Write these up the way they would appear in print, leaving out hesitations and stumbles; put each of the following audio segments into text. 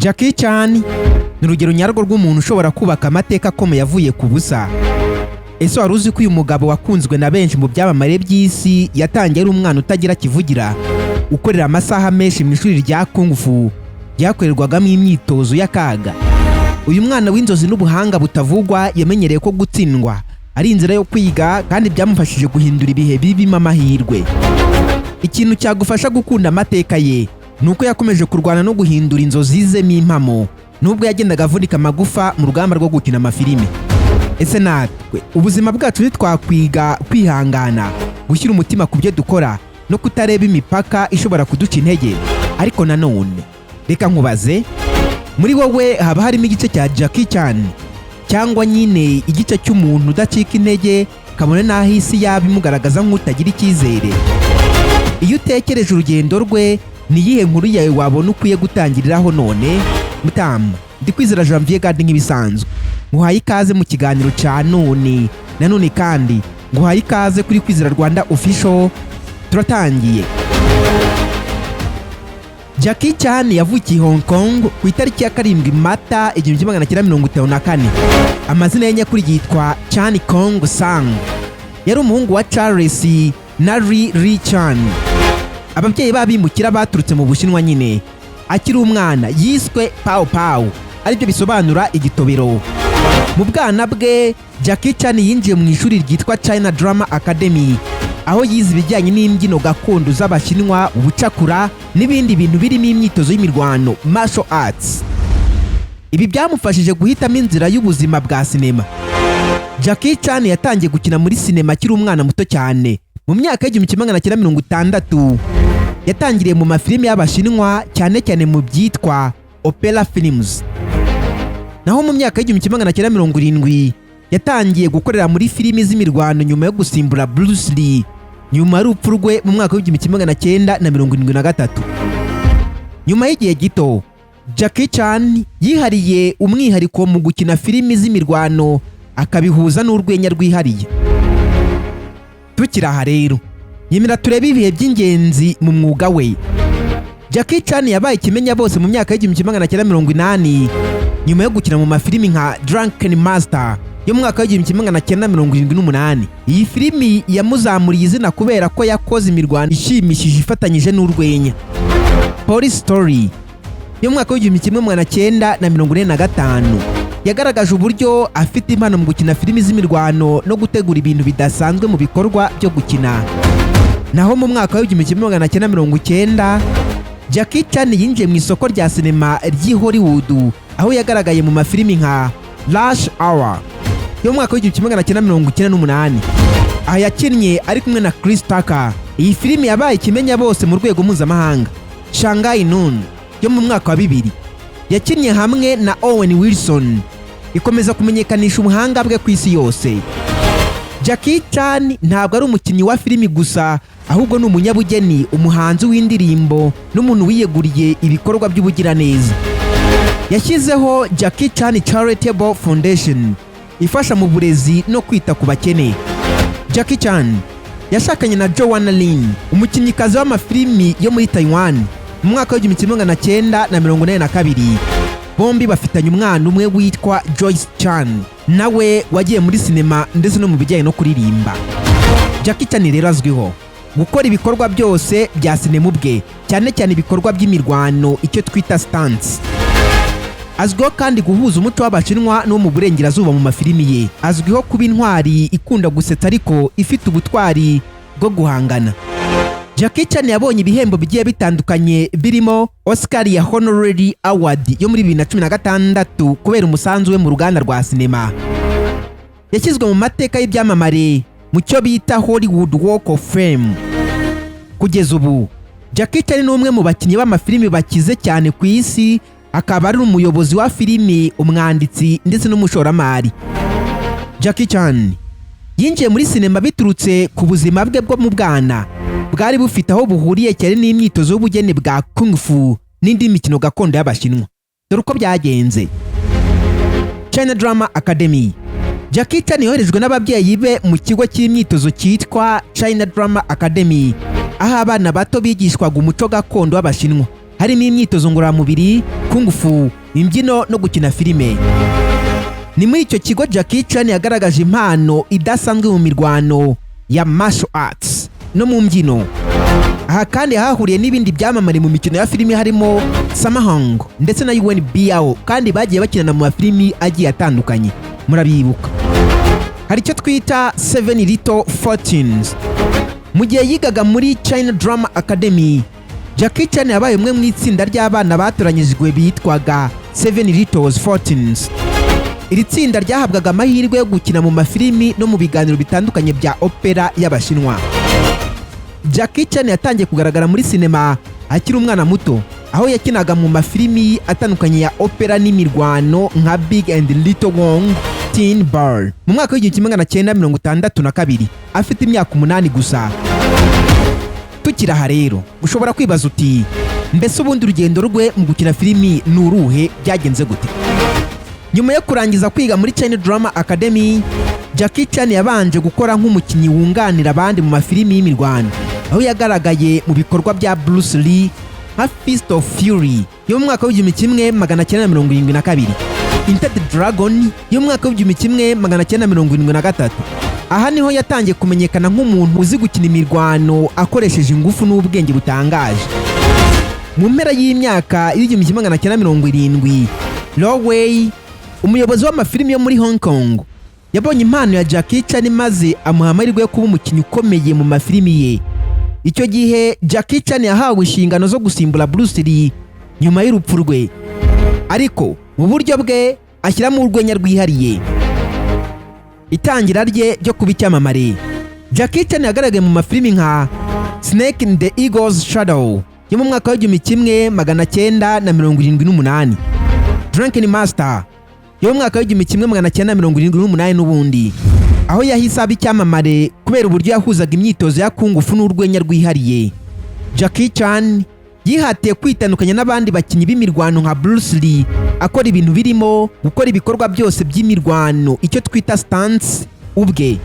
Jackie Chan ni urugero nyarwo rw'umuntu ushobora kubaka amateka akomeye avuye ku busa. Ese wari uzi ko uyu mugabo wakunzwe na benshi mu byamamare by'isi yatangiye ari umwana utagira kivugira, ukorera amasaha menshi mu ishuri rya kung fu ryakorerwagamo imyitozo y'akaga? Uyu mwana w'inzozi n'ubuhanga butavugwa yamenyereye ko gutsindwa ari inzira yo kwiga, kandi byamufashije guhindura ibihe bibimo amahirwe. Ikintu cyagufasha gukunda amateka ye ni uko yakomeje kurwana no guhindura inzozi ze impamo, nubwo yagendaga avunika amagufa mu rugamba rwo gukina amafilime. Ese natwe ubuzima bwacu ntitwakwiga kwihangana, gushyira umutima ku byo dukora no kutareba imipaka ishobora kuduca intege? Ariko nanone reka nkubaze: muri wowe haba harimo igice cya Jackie Chan, cyangwa nyine igice cy'umuntu udacika intege kabone n'aho isi yaba imugaragaza nk'utagira icyizere? Iyo utekereje urugendo rwe, ni iyihe nkuru yawe wabona ukwiye gutangiriraho none? Mutama Ndikwizera Janvier Gadi, nk'ibisanzwe nguhaye ikaze mu kiganiro cya none. Nanone kandi nguhaye ikaze kuri Kwizera Rwanda Official. Turatangiye. Jackie Chan yavukiye Hong Kong ku itariki ya 7 Mata 1954. Amazina ye nyakuri yitwa Chan Kong Sang. Yari umuhungu wa Charles na Ri Ri Chan, ababyeyi b'abimukira baturutse mu Bushinwa nyine. Akiri umwana yiswe Pao Pao, aribyo bisobanura igitobero. Mu bwana bwe, Jackie Chan yinjiye mu ishuri ryitwa China Drama Academy, aho yize ibijyanye n'imbyino gakondo z'Abashinwa, ubucakura n'ibindi bintu birimo imyitozo y'imirwano, martial arts. Ibi byamufashije guhitamo inzira y'ubuzima bwa sinema. Jackie Chan yatangiye gukina muri sinema akiri umwana muto cyane. Mu myaka y'1960 yatangiriye mu mafilimi y'Abashinwa, cyane cyane mu byitwa opera films. Naho mu myaka y'1970 yatangiye gukorera muri filimi z'imirwano nyuma yo gusimbura Bruce Lee nyuma y'urupfu rwe mu mwaka w'1973. Nyuma y'igihe gito, Jackie Chan yihariye umwihariko mu gukina filimi z'imirwano, akabihuza n'urwenya rwihariye. Tukiri aha rero, nyemera turebe ibihe by'ingenzi mu mwuga we. Jackie Chan yabaye ikimenya bose mu myaka y'1980 nyuma yo gukina mu mafilimi nka Drunken Master yo mu mwaka w'1978. Iyi filimi yamuzamuriye izina kubera ko yakoze imirwano ishimishije ifatanyije n'urwenya. Police Story yo mu mwaka w'1945 yagaragaje uburyo afite impano mu gukina filimi z'imirwano no gutegura ibintu bidasanzwe mu bikorwa byo gukina. Naho mu mwaka w'1990, Jackie Chan yinjiye mu isoko rya sinema ry'i Hollywood, aho yagaragaye mu mafilimi nka Rush Hour yo mu mwaka w'1998. Aha yakinnye ari kumwe na Chris Tucker. Iyi filimi yabaye ikimenya bose mu rwego mpuzamahanga. Shanghai Noon yo mu mwaka wa 2000 yakinnye hamwe na Owen Wilson, ikomeza kumenyekanisha ubuhanga bwe ku isi yose. Jackie Chan ntabwo ari umukinnyi wa filimi gusa, ahubwo ni umunyabugeni, umuhanzi w'indirimbo n'umuntu wiyeguriye ibikorwa by'ubugiraneza. Yashyizeho Jackie Chan Charitable Foundation ifasha mu burezi no kwita ku bakene. Jackie Chan yashakanye na Joanna Lin, umukinnyikazi w'amafilimi yo muri Taiwan, mu mwaka w'1982. Bombi bafitanye umwana umwe witwa Joyce Chan, nawe wagiye muri sinema ndetse no mu bijyanye no kuririmba. Jackie Chan rero azwiho gukora ibikorwa byose bya sinema ubwe, cyane cyane ibikorwa by'imirwano, icyo twita stunts. Azwiho kandi guhuza umuco w'Abashinwa n'uwo mu Burengerazuba mu mafilimi ye. Azwiho kuba intwari ikunda gusetsa ariko ifite ubutwari bwo guhangana. Jackie Chan yabonye ibihembo bigiye bitandukanye, birimo Oscar ya Honorary Award yo muri 2016 kubera umusanzu we mu ruganda rwa sinema. Yashyizwe mu mateka y'ibyamamare mu cyo bita Hollywood Walk of Fame. Kugeza ubu, Jackie Chan ni umwe mu bakinnyi b'amafilimi bakize cyane ku isi, akaba ari umuyobozi wa filimi, umwanditsi ndetse n'umushoramari. Jackie Chan yinjiye muri sinema biturutse ku buzima bwe bwo mu bwana bwari bufite aho buhuriye cyane n'imyitozo y'ubugeni bwa kung fu n'indi mikino gakondo y'Abashinwa. Dore uko byagenze. China Drama Academy: Jackie Chan yoherejwe n'ababyeyi be mu kigo cy'imyitozo cyitwa China Drama Academy, aho abana bato bigishwaga umuco gakondo w'Abashinwa, harimo imyitozo ngororamubiri, Kung fu, imbyino no gukina filime. Ni muri icyo kigo Jackie Chan yagaragaje impano idasanzwe mu mirwano ya martial arts no mu mbyino. Aha kandi hahuriye n'ibindi byamamare mu mikino ya filimi, harimo Sammo Hung ndetse na Yuen Biao, kandi bagiye bakinana mu mafilimi agiye atandukanye, murabibuka. Hari icyo twita Seven Little Fortunes. Mu gihe yigaga muri China Drama Academy, Jackie Chan yabaye umwe mu itsinda ry'abana batoranyijwe bitwaga Seven Little Fortunes. Iri tsinda ryahabwaga amahirwe yo gukina mu mafilimi no mu biganiro bitandukanye bya opera y'Abashinwa. Jackie Chan yatangiye kugaragara muri sinema akiri umwana muto, aho yakinaga mu mafilimi atandukanye ya opera n'imirwano nka Big and Little Wong Tin Bar mu mwaka w'1962, afite imyaka 8 gusa. Tukiri aha rero, ushobora kwibaza uti: "Mbese ubundi urugendo rwe mu gukina filimi ni uruhe? Byagenze gute?" Nyuma yo kurangiza kwiga muri China Drama Academy, Jackie Chan yabanje gukora nk'umukinnyi wunganira abandi mu mafilimi y'imirwano, aho yagaragaye mu bikorwa bya Bruce Lee nka Fist of Fury yo mu mwaka w'1972, Enter the Dragon yo mu mwaka w'1973. Aha niho yatangiye kumenyekana nk'umuntu uzi gukina imirwano akoresheje ingufu n'ubwenge butangaje. Mu mpera y'imyaka y'1970, Lo Wei, umuyobozi w'amafilimi yo muri Hong Kong, yabonye impano ya Jackie Chan maze amuha amahirwe yo kuba umukinnyi ukomeye mu mafilimi ye. Icyo gihe Jackie Chan yahawe inshingano zo gusimbura Bruce Lee nyuma y'urupfu rwe, ariko mu buryo bwe ashyiramo urwenya rwihariye. Itangira rye ryo kuba icyamamare: Jackie Chan yagaragaye mu mafilimi nka Snake in the Eagle's Shadow yo mu mwaka w'1978, Drunken Master yo mu mwaka w'1978 n'ubundi, aho yahise aba icyamamare kubera uburyo yahuzaga imyitozo ya kung fu n'urwenya rwihariye. Jackie Chan yihatiye kwitandukanya n'abandi bakinnyi b'imirwano nka Bruce Lee, akora ibintu birimo gukora ibikorwa byose by'imirwano, icyo twita stunts ubwe,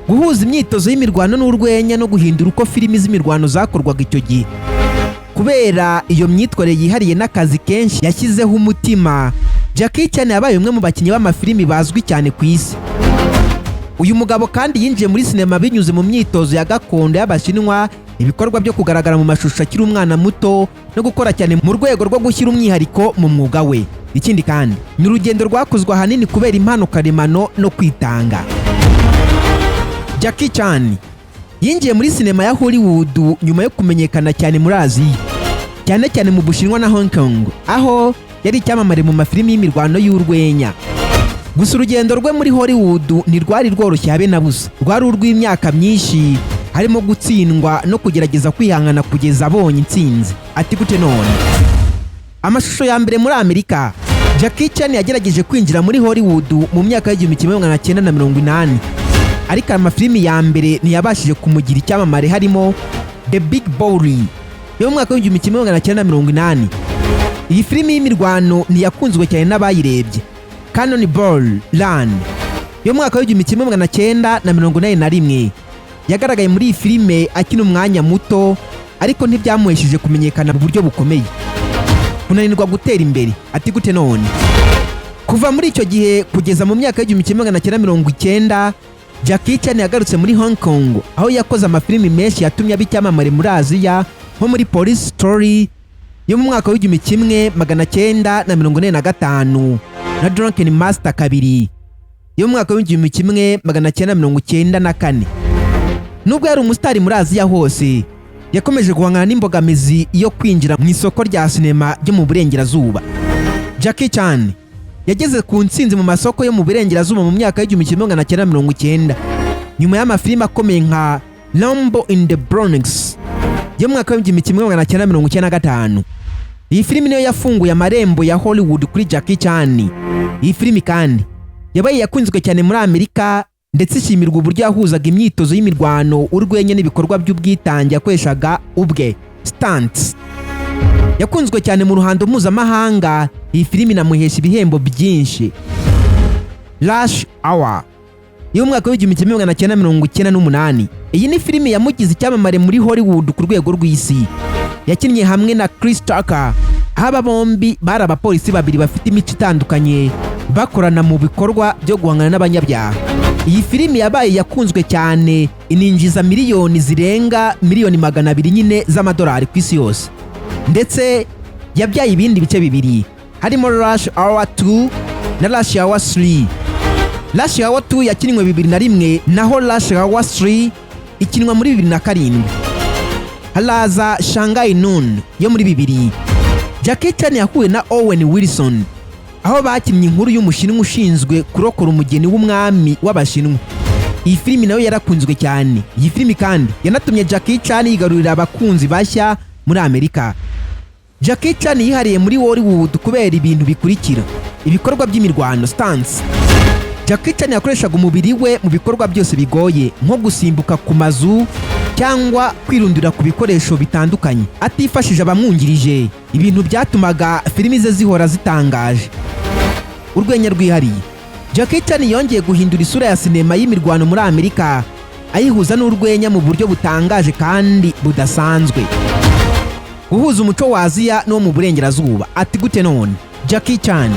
guhuza imyitozo y'imirwano n'urwenya, no guhindura uko filimi z'imirwano zakorwaga icyo gihe. Kubera iyo myitwarire yihariye n'akazi kenshi yashyizeho umutima, Jackie Chan yabaye umwe mu bakinnyi b'amafilimi bazwi cyane ku isi. Uyu mugabo kandi yinjiye muri sinema binyuze mu myitozo ya gakondo y'Abashinwa, ibikorwa byo kugaragara mu mashusho akiri umwana muto, no gukora cyane mu rwego rwo gushyira umwihariko mu mwuga we. Ikindi kandi ni urugendo rwakozwe ahanini kubera impano karemano no kwitanga. Jackie Chan yinjiye muri sinema ya Hollywood nyuma yo kumenyekana cyane muri Aziya, cyane cyane mu Bushinwa na Hong Kong, aho yari icyamamare mu mafilimi y'imirwano y'urwenya. Gusa urugendo rwe muri Hollywood ntirwari rworoshye habe na busa. Rwari urw'imyaka myinshi, harimo gutsindwa no kugerageza kwihangana kugeza abonye intsinzi. Ati: "Gute none?" Amashusho ya mbere muri Amerika: Jackie Chan yagerageje kwinjira muri Hollywood mu myaka y'1980, ariko aya mafilimi ya mbere ntiyabashije kumugira icyamamare, harimo The Big Bully yo mu mwaka w'1980. Iyi filimi y'imirwano ntiyakunzwe cyane n'abayirebye. Cannonball Run yo mu mwaka w'1981, yagaragaye muri iyi filime akina umwanya muto, ariko ntibyamuhesheje kumenyekana mu buryo bukomeye. Kunanirwa gutera imbere. Ati: "Gute none?" Kuva muri icyo gihe kugeza mu myaka y'1990, Jackie Chan yagarutse muri Hong Kong, aho yakoze amafilimi menshi yatumye aba icyamamare muri Aziya, nko muri Police Story yo mu mwaka w'1985 na Drunken Master 2 yo mu mwaka w'1994. Nubwo yari umusitari muri Aziya hose, yakomeje guhangana n'imbogamizi yo kwinjira mu isoko rya sinema ryo mu Burengerazuba. Jackie Chan yageze ku ntsinzi mu masoko yo mu Burengerazuba mu myaka y'1990, nyuma y'amafilimi akomeye nka Rumble in the Bronx yo mu mwaka w'1995. Iyi filimi niyo yafunguye amarembo ya Hollywood kuri Jackie Chan. Iyi filimi kandi yabaye yakunzwe cyane muri Amerika, ndetse ishimirwa uburyo yahuzaga imyitozo y'imirwano, urwenya n'ibikorwa by'ubwitange yakoreshaga ubwe, stunts. Yakunzwe cyane mu ruhando mpuzamahanga. Iyi filimi inamuhesha ibihembo byinshi. Rush Hour yo mu mwaka w'1998, iyi ni filimi yamugize icyamamare muri Hollywood ku rwego rw'isi. Yakinnye hamwe na Chris Tucker. Aho aba bombi bari abapolisi babiri bafite imico itandukanye, bakorana mu bikorwa byo guhangana n'abanyabyaha. Iyi filimi yabaye yakunzwe cyane, ininjiza miliyoni zirenga miliyoni 200 nyine z'amadolari ku isi yose, ndetse yabyaye ibindi bice bibiri harimo Rush Hour 2 na Rush Hour 3. Rush Hour 2 yakinnywe 2001, naho Rush Hour 3 ikinwa muri 2007. Haraza Shanghai Noon yo muri 2000. Jackie Chan yahuye na Owen Wilson, aho bakinnye inkuru y'Umushinwa ushinzwe kurokora umugeni w'umwami w'Abashinwa. Iyi filimi nayo yarakunzwe cyane. Iyi filimi kandi yanatumye Jackie Chan yigarurira abakunzi bashya muri Amerika. Jackie Chan yihariye muri Hollywood kubera ibintu bikurikira: ibikorwa by'imirwano, stunts. Jackie Chan yakoreshaga umubiri we mu bikorwa byose bigoye, nko gusimbuka ku mazu cyangwa kwirundura ku bikoresho bitandukanye, atifashije abamwungirije, ibintu byatumaga filimi ze zihora zitangaje. Urwenya rwihariye. Jackie Chan yongeye guhindura isura ya sinema y'imirwano muri Amerika, ayihuza n'urwenya mu buryo butangaje kandi budasanzwe. Guhuza umuco wa Aziya n'uwo mu Burengerazuba. Ati gute none? Jackie Chan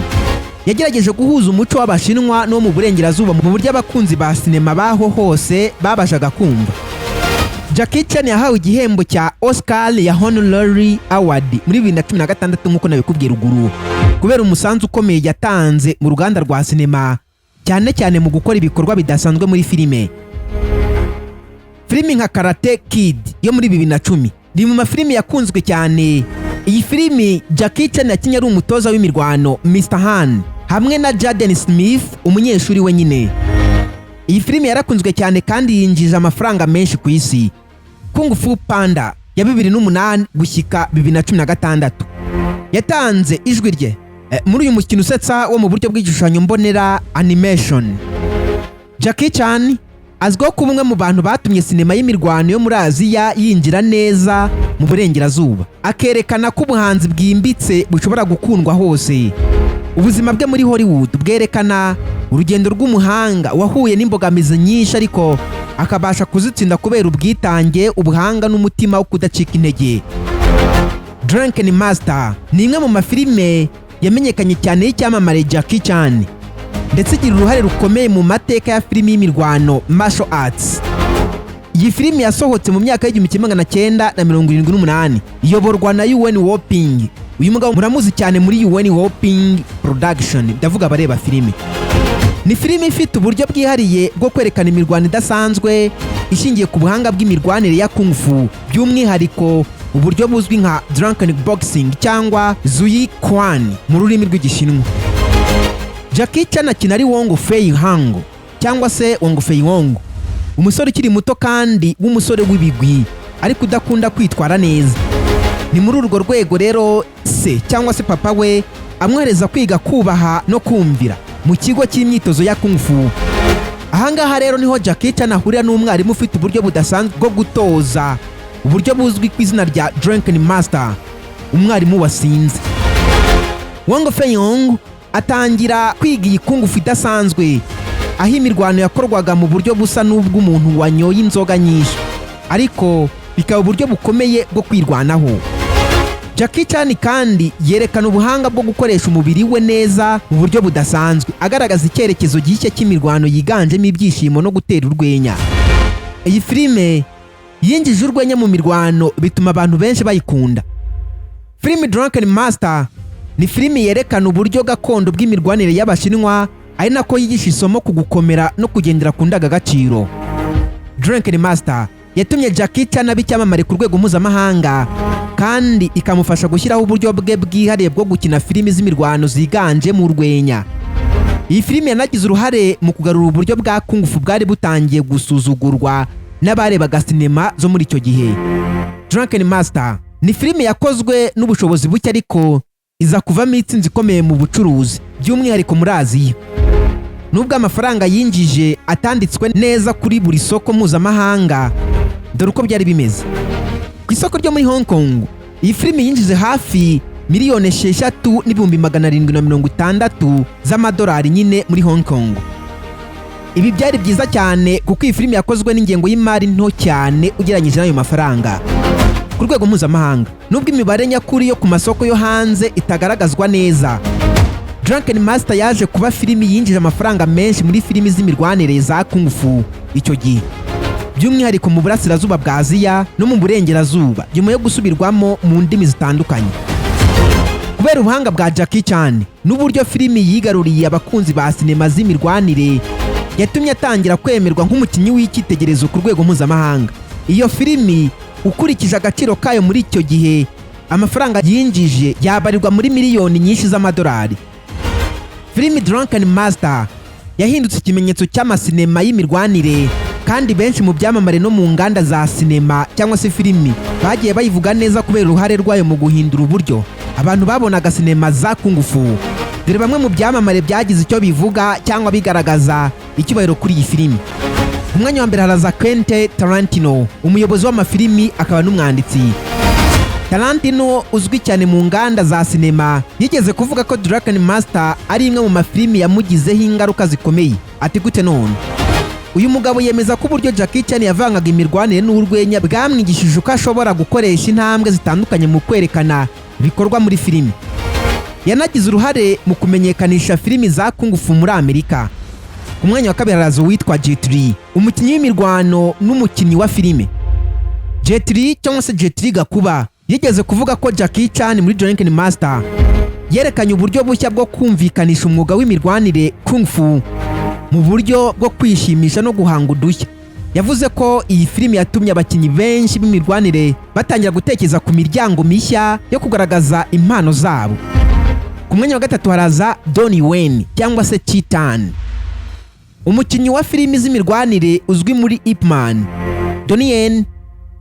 yagerageje guhuza umuco w'Abashinwa n'uwo mu Burengerazuba mu buryo abakunzi ba sinema baho hose babashaga kumva. Jackie Chan yahawe igihembo cya Oscar ya Honorary Award muri 2016, nk'uko nabikubwiye ruguru, kubera umusanzu ukomeye yatanze mu ruganda rwa sinema, cyane cyane mu gukora ibikorwa bidasanzwe muri filime. Filimi nka Karate Kid yo muri 2010 ni mu mafilimi yakunzwe cyane. Iyi filimi Jackie Chan yakinnye ari umutoza w'imirwano Mr Han, hamwe na Jaden Smith, umunyeshuri we nyine. Iyi filimi yarakunzwe cyane kandi yinjije amafaranga menshi ku isi. Kung Fu Panda ya 2008 gushyika 2016, yatanze ijwi rye muri uyu mukino usetsa wo mu buryo bw'igishushanyo mbonera, animation. Jackie Chan azwiho kuba umwe mu bantu batumye sinema y'imirwano yo muri Aziya yinjira neza mu Burengerazuba, akerekana ko ubuhanzi bwimbitse bushobora gukundwa hose. Ubuzima bwe muri Hollywood bwerekana urugendo rw'umuhanga wahuye n'imbogamizi nyinshi, ariko akabasha kuzitsinda kubera ubwitange, ubuhanga n'umutima wo kudacika intege. Drunken Master ni imwe mu mafilime yamenyekanye cyane y'icyamamare Jackie Chan, ndetse igira uruhare rukomeye mu mateka ya filimi y'imirwano, martial arts. Iyi filimi yasohotse mu myaka y'1978, iyoborwa na Yuen Woo-ping. Uyu mugabo muramuzi cyane muri Yuen Woo-ping Production, ndavuga abareba filimi. Ni filimi ifite uburyo bwihariye bwo kwerekana imirwano idasanzwe ishingiye ku buhanga bw'imirwanire ya kung fu, by'umwihariko uburyo buzwi nka drunken boxing cyangwa Zuyi Quan mu rurimi rw'Igishinwa. Jackie Chan akina ari Wong Fei Hung cyangwa se Wong Fei Wong, umusore ukiri muto kandi w'umusore w'ibigwi ariko udakunda kwitwara neza. Ni muri urwo rwego rero se cyangwa se papa we amwohereza kwiga kubaha no kumvira mu kigo cy'imyitozo ya kung fu. Ahangaha rero niho Jackie Chan ahurira n'umwarimu ufite uburyo budasanzwe bwo gutoza, uburyo buzwi ku izina rya Drunken Master, umwarimu wasinze. Wong Fei Hung atangira kwiga iyi kung fu idasanzwe, aho imirwano yakorwaga mu buryo busa n'ubw'umuntu wanyoye inzoga nyinshi, ariko bikaba uburyo bukomeye bwo kwirwanaho. Jackie Chan kandi yerekana ubuhanga bwo gukoresha umubiri we neza mu buryo budasanzwe, agaragaza icyerekezo gishya cy'imirwano yiganjemo ibyishimo no gutera urwenya. Iyi filime yinjije urwenya mu mirwano, bituma abantu benshi bayikunda. Filimi Drunken Master ni filimi yerekana uburyo gakondo bw'imirwanire y'Abashinwa, ari nako yigisha isomo ku gukomera no kugendera ku ndangagaciro. Drunken Master yatumye Jackie Chan aba icyamamare ku rwego mpuzamahanga, kandi ikamufasha gushyiraho uburyo bwe bwihariye bwo gukina filimi z'imirwano ziganje mu rwenya. Iyi filimi yanagize uruhare mu kugarura uburyo bwa kung fu bwari butangiye gusuzugurwa n'abarebaga sinema zo muri icyo gihe. Drunken Master ni filimi yakozwe n'ubushobozi buke, ariko iza kuvamo itsinzi ikomeye mu bucuruzi, by'umwihariko muri Aziya. Nubwo amafaranga yinjije atanditswe neza kuri buri soko mpuzamahanga, dore uko byari bimeze. Ku isoko ryo muri Hong Kong, iyi filimi yinjije hafi miliyoni 6,760,000 z'amadolari nyine muri Hong Kong. Ibi byari byiza cyane kuko iyi filimi yakozwe n'ingengo y'imari nto cyane ugereranyije n'ayo mafaranga. Ku Ku rwego mpuzamahanga, nubwo imibare nyakuri yo ku masoko yo hanze itagaragazwa neza, Drunken Master yaje kuba filimi yinjije amafaranga menshi muri filimi z'imirwanire za kung fu icyo gihe, by'umwihariko mu Burasirazuba bwa Aziya no mu Burengerazuba, nyuma yo gusubirwamo mu ndimi zitandukanye. Kubera ubuhanga bwa Jackie Chan n'uburyo filimi yigaruriye abakunzi ba sinema z'imirwanire, yatumye atangira kwemerwa nk'umukinnyi w'icyitegererezo ku rwego mpuzamahanga. Iyo filimi, ukurikije agaciro kayo muri icyo gihe, amafaranga yinjije yabarirwa muri miliyoni nyinshi z'amadolari. Filimi Drunken Master yahindutse ikimenyetso cy'amasinema y'imirwanire, kandi benshi mu byamamare no mu nganda za sinema cyangwa se filimi bagiye bayivuga neza kubera uruhare rwayo mu guhindura uburyo abantu babonaga sinema za kung fu. Dore bamwe mu byamamare byagize icyo bivuga cyangwa bigaragaza icyubahiro kuri iyi filimi. Ku mwanya wa mbere haraza Quentin Tarantino, umuyobozi w'amafilimi akaba n'umwanditsi. Tarantino, uzwi cyane mu nganda za sinema, yigeze kuvuga ko Drunken Master ari imwe mu mafilimi yamugizeho ingaruka zikomeye. Ati gute none? Uyu mugabo yemeza ko uburyo Jackie Chan yavangaga imirwanire n'urwenya bwamwigishije uko ashobora gukoresha intambwe zitandukanye mu kwerekana ibikorwa muri filimi. Yanagize uruhare mu kumenyekanisha filimi za kung fu muri Amerika. Ku mwanya wa kabiri haraza uwitwa Jet Li, umukinnyi w'imirwano n'umukinnyi wa filime. Jet Li cyangwa se Jet Li Gakuba yigeze kuvuga ko Jackie Chan muri Drunken Master yerekanye uburyo bushya bwo kumvikanisha umwuga w'imirwanire kung fu mu buryo bwo kwishimisha no guhanga udushya. Yavuze ko iyi filimi yatumye abakinnyi benshi b'imirwanire batangira gutekereza ku miryango mishya yo kugaragaza impano zabo. Ku mwanya wa gatatu haraza Donnie Yen cyangwa se Chitan, umukinnyi wa filimi z'imirwanire uzwi muri Ip Man. Donnie Yen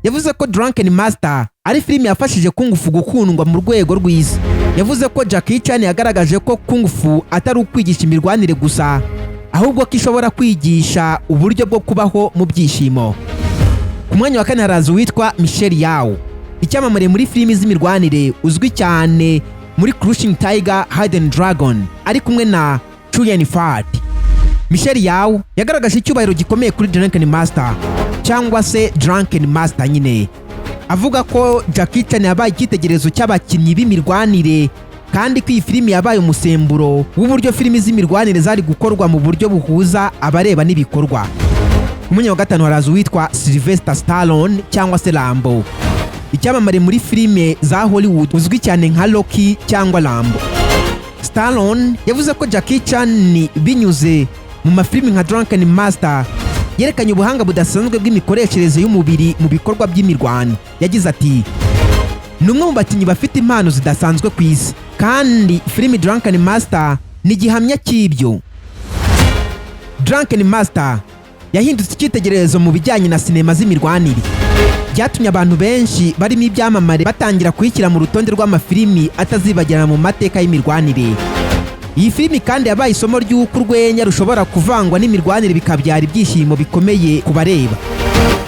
yavuze ko Drunken Master ari filimi yafashije kung fu gukundwa mu rwego rw'isi. Yavuze ko Jackie Chan yagaragaje ko kung fu atari ukwigisha imirwanire gusa, ahubwo ko ishobora kwigisha uburyo bwo kubaho mu byishimo. Ku mwanya wa kane haraza uwitwa Michelle Yeoh, icyamamare muri filimi z'imirwanire, uzwi cyane muri Crouching Tiger, Hidden Dragon ari kumwe na Chow Yun-fat. Michelle Yeoh yagaragaje icyubahiro gikomeye kuri Drunken Master cyangwa se Drunken Master nyine, avuga ko Jackie Chan yabaye icyitegererezo cy'abakinnyi b'imirwanire, kandi ko iyi filimi yabaye umusemburo w'uburyo filimi z'imirwanire zari gukorwa mu buryo buhuza abareba n'ibikorwa. Ku mwanya wa gatanu haraza uwitwa Sylvester Stallone cyangwa se Rambo, icyamamare muri filime za Hollywood, uzwi cyane nka Rocky cyangwa Rambo. Stallone yavuze ko Jackie Chan, binyuze mu mafilimi nka Drunken Master, yerekanye ubuhanga budasanzwe bw'imikoreshereze y'umubiri mu bikorwa by'imirwano. Yagize ati: "Ni umwe mu bakinnyi bafite impano zidasanzwe ku isi, kandi filimi Drunken Master ni igihamya cy'ibyo." Drunken Master yahindutse icyitegererezo mu bijyanye na sinema z'imirwanire. Byatumye abantu benshi barimo ibyamamare batangira kuyishyira mu rutonde rw'amafilimi atazibagirana mu mateka y'imirwanire. Iyi filimi kandi yabaye isomo ry'uko urwenya rushobora kuvangwa n'imirwanire bikabyara ibyishimo bikomeye ku bareba.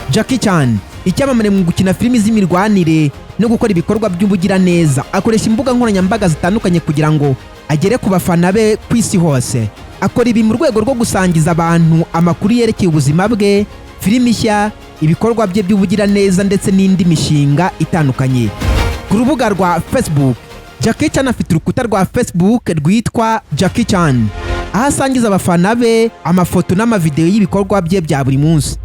Jackie Chan, icyamamare mu gukina filimi z'imirwanire no gukora ibikorwa by'ubugiraneza, akoresha imbuga nkoranyambaga zitandukanye kugira ngo agere ku bafana be ku isi hose. Akora ibi mu rwego rwo gusangiza abantu amakuru yerekeye ubuzima bwe, filimi nshya, ibikorwa bye by'ubugiraneza ndetse n'indi mishinga itandukanye. Ku rubuga rwa Facebook, Jackie Chan afite urukuta rwa Facebook rwitwa Jackie Chan, aho asangiza abafana be amafoto n'amavidewo y'ibikorwa bye bya buri munsi.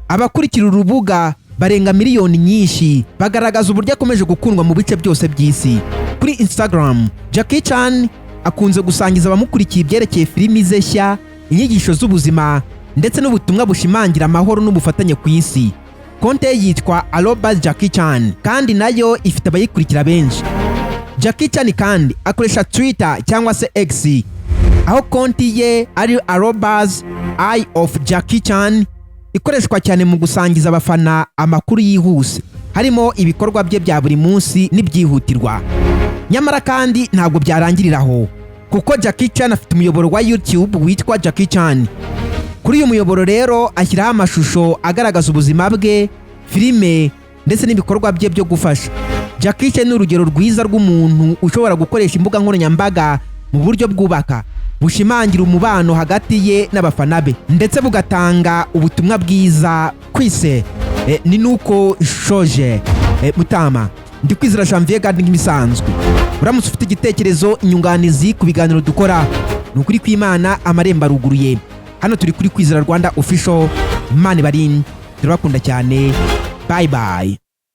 Abakurikira urubuga barenga miliyoni nyinshi, bagaragaza uburyo akomeje gukundwa mu bice byose by'isi. Kuri Instagram, Jackie Chan akunze gusangiza abamukurikiye ibyerekeye filimi ze nshya, inyigisho z'ubuzima ndetse n'ubutumwa bushimangira amahoro n'ubufatanye ku isi. Konte ye yitwa @JackieChan kandi nayo ifite abayikurikira benshi. Jackie Chan kandi akoresha Twitter cyangwa se X, aho konti ye ari @EyeOfJackieChan, ikoreshwa cyane mu gusangiza abafana amakuru yihuse, harimo ibikorwa bye bya buri munsi n'ibyihutirwa. Nyamara kandi ntabwo byarangirira aho, kuko Jackie Chan afite umuyoboro wa YouTube witwa Jackie Chan. Kuri uyu muyoboro rero ashyiraho amashusho agaragaza ubuzima bwe, filime ndetse n'ibikorwa bye byo gufasha. Jackie Chan ni urugero rwiza rw'umuntu ushobora gukoresha imbuga nkoranyambaga mu buryo bwubaka, bushimangira umubano hagati ye n'abafana be, ndetse bugatanga ubutumwa bwiza ku isi. Ni nuko shoje. Mutama. Ndi Kwizera Janvier Gadi nk'ibisanzwe. Uramutse ufite igitekerezo, inyunganizi ku biganiro dukora, ni ukuri kw'Imana, amarembo aruguruye. Hano turi kuri Kwizera Rwanda Official. Imana ibarinde, turabakunda cyane. Bye bye.